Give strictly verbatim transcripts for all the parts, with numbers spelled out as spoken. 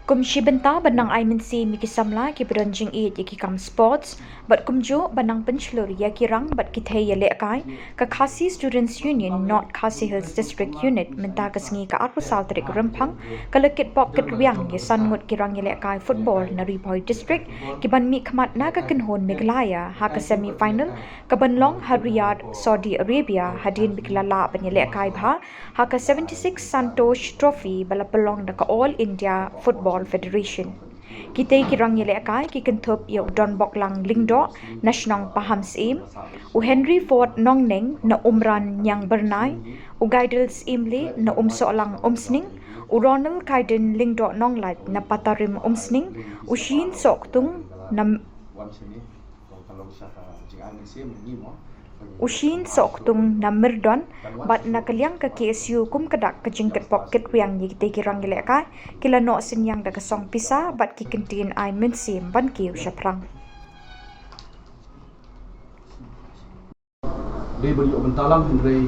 Kum shi bynta ban nang ai mynsiem ïa ki samla kiba don jingïeit ïa ki kam sports bad kumjuh ban nang pynshlur ïa ki rang bad ki thei ïalehkai, ka Khasi Students' Union North Khasi Hills District Unit mynta ka sngi ka arphew saw tarik Rymphang ka la kitbok kitrwiang ïa san ngut ki rang ïalehkai football na Ri Bhoi District kiban mihkhmat na ka kynhun Meghalaya ha ka semi final kaban long ha Riyadh, Saudi Arabia hadien ba ki la lah ban ïalehkai bha ha ka seventy-six Santosh Trophy ba la pynlong da ka All India Football Federation. Kitei ki rang ïalehkai ki kynthup ïa u Donboklang Lyngdoh na shnong Pahamsyiem, u Henry Ford Nongneng na Umran Ñiangbyrnai, u Gaidel Syiemlieh na Umsohlang Umsning, u Ronald Kaiden Lyngdoh Nonglait na Patarim Umsning, u Shin Sohktung na u Shin Sohktung na Myrdon bad na ka liang ka K S U kum ka dak ka jingkitbok kitrwiang ïa kitei ki rang ïalehkai ki la noh synñiang da ka song pisa bad ki kyntien ai mynsiem ban kiew shaphrang. Dei ban ïoh bynta lang hynrei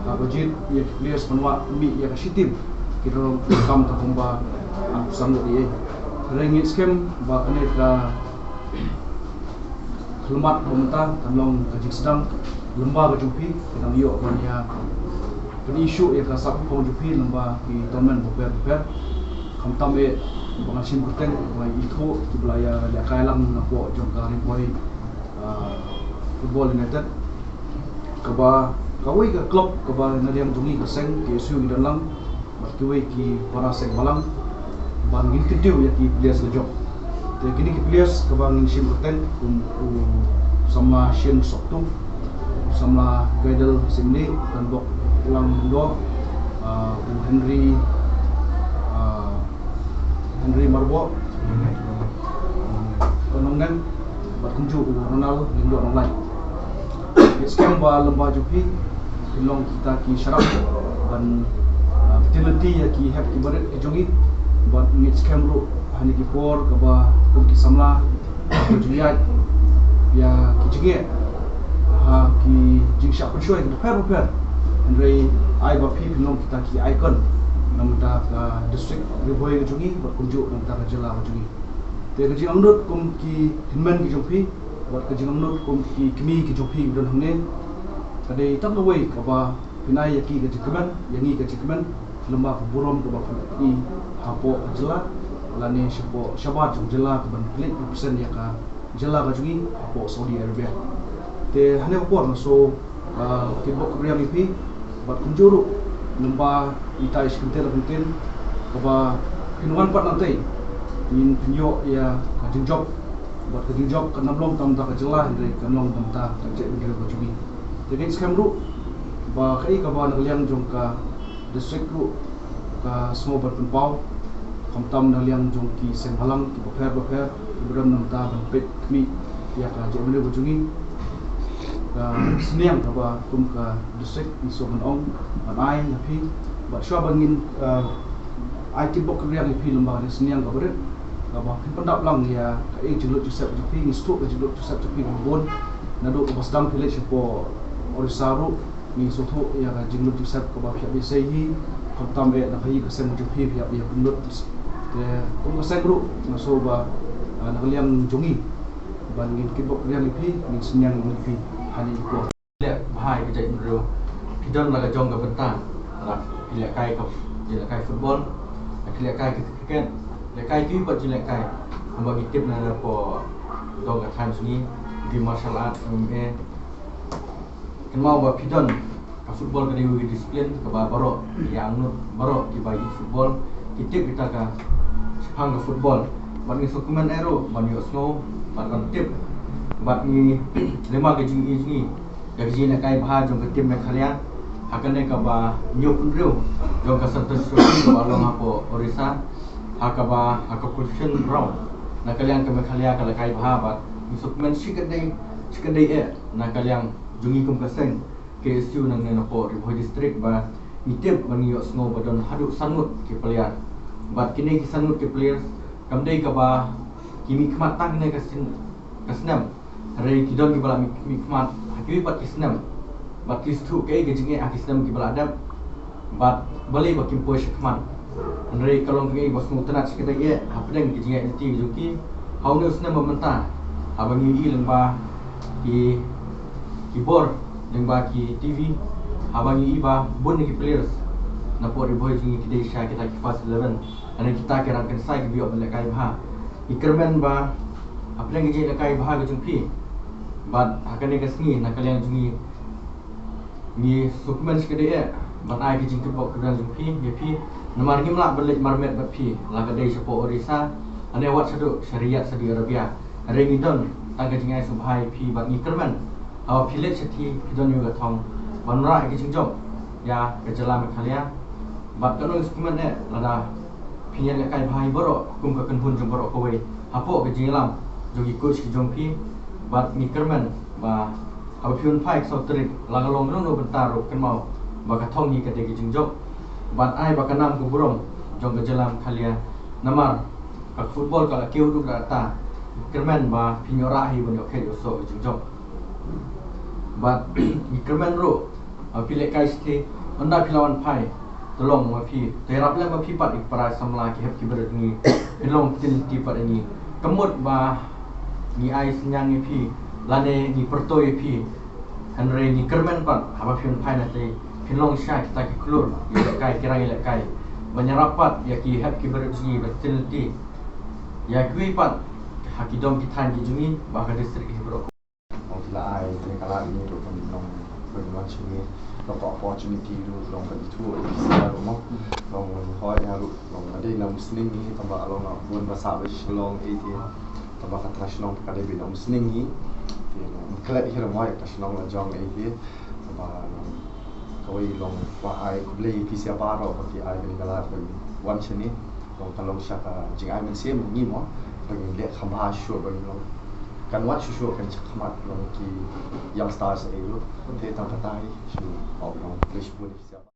ha ka jied ïa ki players ban wad mih ïa ka shi team ki rong kam ka kumba arphew san ngut ïa. Hynrei ngi skhem ba kane ka khyllipmat ba mynta kan long ka jingsdang lyngba ka jong phi, phi nang ïoh ban ïa pyni shuh ïa ka sap phong jong phi lyngba ki tournament bapher bapher. Khamtam eh ba ngan shim kyrteng ba ngi ithuh kiba la ïa lehkai lang napoh jong ka Ri Bhoi, ah, Football United, kaba kawei ka club kaba na liang jong ngi ka seng K S U ngi don lang bad kiwei ki para seng balang ban ngin kyntiew ïa ki players la jong. Te kine ki players kaba ngin shim kyrteng kum u samla Shin Sohktung, u samla Gaidel Syiemlieh, Donboklang Lyngdoh, ah, u Henry, ah, Henry Marboh, u Nongneng bad kumjuh u Ronald Lyngdoh Nonglait. Ngi skhem ba lyngba jong phi phin long kita ki sharak ban, ah, pynlynti ïa ki hep ki barit ki jong ngi. Bad ngi skhem ruh ha kine ki por kaba kum ki samla ba ju ïaid ïa ki jingeh ha ki jingshah pynshoi bapher bapher. Hynrei ai ba phi phin long kita ki icon na bynta ka district Ri Bhoi ka jong ngi bad kumjuh na bynta ka jylla ka jong ngi. Te ka jingangnud kum ki hynmen ki jong phi bad ka jingangnud kum ki kmie ki jong phi ba don hangne ka dei tang kawei kaba phin ai ïa ki ka jingkmen, ïa ngi ka jingkmen lyngba ka burom kaba phin ïohi hapoh ka jylla lane shapoh shabar jong jylla kaban pynleit represent ïa ka jylla ka jong ngi hapoh Saudi Arabia. Te ha kane ka por nga shu, ah, kitbok kitrwiang ïa phi bad kumjuh ruh lyngba ita i shi kyntien la kyntien kaba phin wan pat nangtei ngin pynïoh ïa ka jingjop bad ka jingjop kan ym long tang na ka jylla hynrei kan long na ka jaitbynriew ka jong ngi. Te ngi skhem ruh ba kaei kaba na ka liang jong ka district ruh ka sngew ban pynpaw, khamtam na liang jong ki seng balang kiba pher bapher kiba don na bynta ban peit khmih ïa ka jaitbynriew ka jong ngi. Ka synñiang kaba kum ka district ngi shu ban ong ban ai ïa phi bad shuwa ban ngin, eh, ai kitbok kitrwiang ïa phi lyngba ka synñiang kaba rit kaba phin pyndap lang ïa ka jinglut jingsep jong phi. Ngi sngewthuh ka jinglut jingsep jong phi kaba bun naduh kaba sdang phi leit shapoh Orissa ruh. Ngi sngewthuh ïa ka jinglut jingsep kaba phi hap ïa sei hi, khamtam eh na ka hi ka seng jong phi phi hap ïa pynlut. Te kum ka seng ruh nga sngewbha, ah, na ka liang jong ngi ban ngin kitbok kitrwiang ïa phi, ngin synñiang ïa phi ha kine ki por. Leh bha ïa ka jaitbynriew, phi don la ka jong ka bynta, la phi lehkai ka, phi lehkai football, la phi lehkai ka cricket, lehkai kiwei pat jingïalehkai. Kumba ngi tip na ka por dong ka thaiñ jong ngi, ki martial art, M M A. Kynmaw ba phi don ka football ka dei ka discipline kaba baroh ïa angnud, baroh kiba ïeit football ki tip kita ka shaphang ka football. Bad ngi sngewkmen eh ruh ban ïohsngew bad ban tip bad ngi lem ka jingïeit jong ngi ïa ka jingïalehkai bha jong ka team Meghalaya ha kane kaba hynñiewphew hynriew jong ka Santosh Trophy kaba long hapoh Orissa ha kaba ha ka qualification round. Na ka liang ka Meghalaya ka lehkai bha bad ngi sngewkmen shikatdei shikatdei eh na ka liang jong ngi kum ka seng K S U nangne napoh Ri Bhoi District ba ngi tip ba ngi ïohsngew ba don haduh san ngut ki player. Bad kine ki san ngut ki player kam dei kaba ki mihkhmat tang kine ka sien, ka snem. Hynrei ki don kiba la mih, mihkhmat ha kiwei pat ki snem. Bad ki sngewthuh kaei ka jingeh ha ki snem kiba la dep. Bad balei ba kim poi shakhmat. Hynrei ka long kaei ba sngewtynnat shikatdei eh hapdeng ki jingïaid lynti jong ki ha une u snem ba mynta, haba ngi ïohi lyngba ki, ki bor lyngba ki T V, haba ngi ïohi ba bun na ki players na pdeng Ri Bhoi jong ngi ki dei sha kita ki first eleven, lane kita ki rangkynsai kiba ïoh ban lehkai bha. Ngi kyrmen ba hapdeng ka jingïalehkai bha ka jong phi, bad ha kane ka sngi na ka liang jong ngi, ngi sngewkmen shikatdei eh ban ai ka jingkyrpad kyrdan jong phi ïa phi, namar ngim lah ban leit marmet bad phi, la ka dei shapoh Odisha, lane wat shaduh sha Riyadh, Saudi Arabia. Hynrei ngi don tang ka jingai sngewbha ïa phi bad ngi kyrmen haba phi leit shathie phi don ïa ka thong ban wanrah ïa ka jingjop ïa ka jylla Meghalaya. Bad kano ngi sngewkmen eh lada phin ïalehkai bha ïa baroh kum ka kynhun jong baroh kawei hapoh ka jingïalam jong ki coach ki jong phi. Bad ngi kyrmen ba haba phi wan phai ka saw tarik, la ka long kano kano bynta ruh, kynmaw ba ka thong hi ka dei ka jingjop. Bad ai ba ka nam ka burom jong ka jylla Meghalaya, namar ka football ka la kiew duh da ta. Kyrmen ba phin ïoh rah hi ban ïoh khet ïoh soh ka jingjop. Bad ngi kyrmen ruh, ah, phi lehkai shathie, ynda phi la wan phai, to long ma phi, to ïarap lem ma phi pat ïa ki para samla, ki hep ki barit ngi, phin long ktien lynti pat ïa ngi. Ka mut ba ngi ai synñiang ïa phi, lane ngi pyrto ïa phi, hynrei ngi kyrmen pat haba phi wan phai na tei, phin long sha kita ki khlur ïalehkai, ki rang ïalehkai, ban ïarap pat ïa ki hep ki barit jong ngi, ban ktien lynti ïa kiwei pat ha ki dong ki thaiñ ki jong ngi bad ha ka district hi baroh. Ong phi la ai kane ka lad ïa ngi ruh ban long, ban wan sha ngi, long ka opportunity ruh, long ka ithuh ïa phi sha ruh mo. Long hoi ïa ruh, long ka dei na u sning ngi, tangba long na bun ba sah ba sha long ei te. Tangba ka tnga shnong ka dei beit na u sning ngi. Te long klet hi ruh mo ïa ka tnga shnong la jong ei te. Tangba long kawei long kwah ai khublei ïa phi sha baroh ba phi ai kane ka lad ban wan sha ngi. Long ka long sha ka jingai mynsiem ngi mo, ba ngin leh kham bha shuh, ba ngin long kan wad shuh shuh kan chakhmat long ki youngsters ei ruh. Te tang kata hi shu ong long khublei shibun ïa phi sha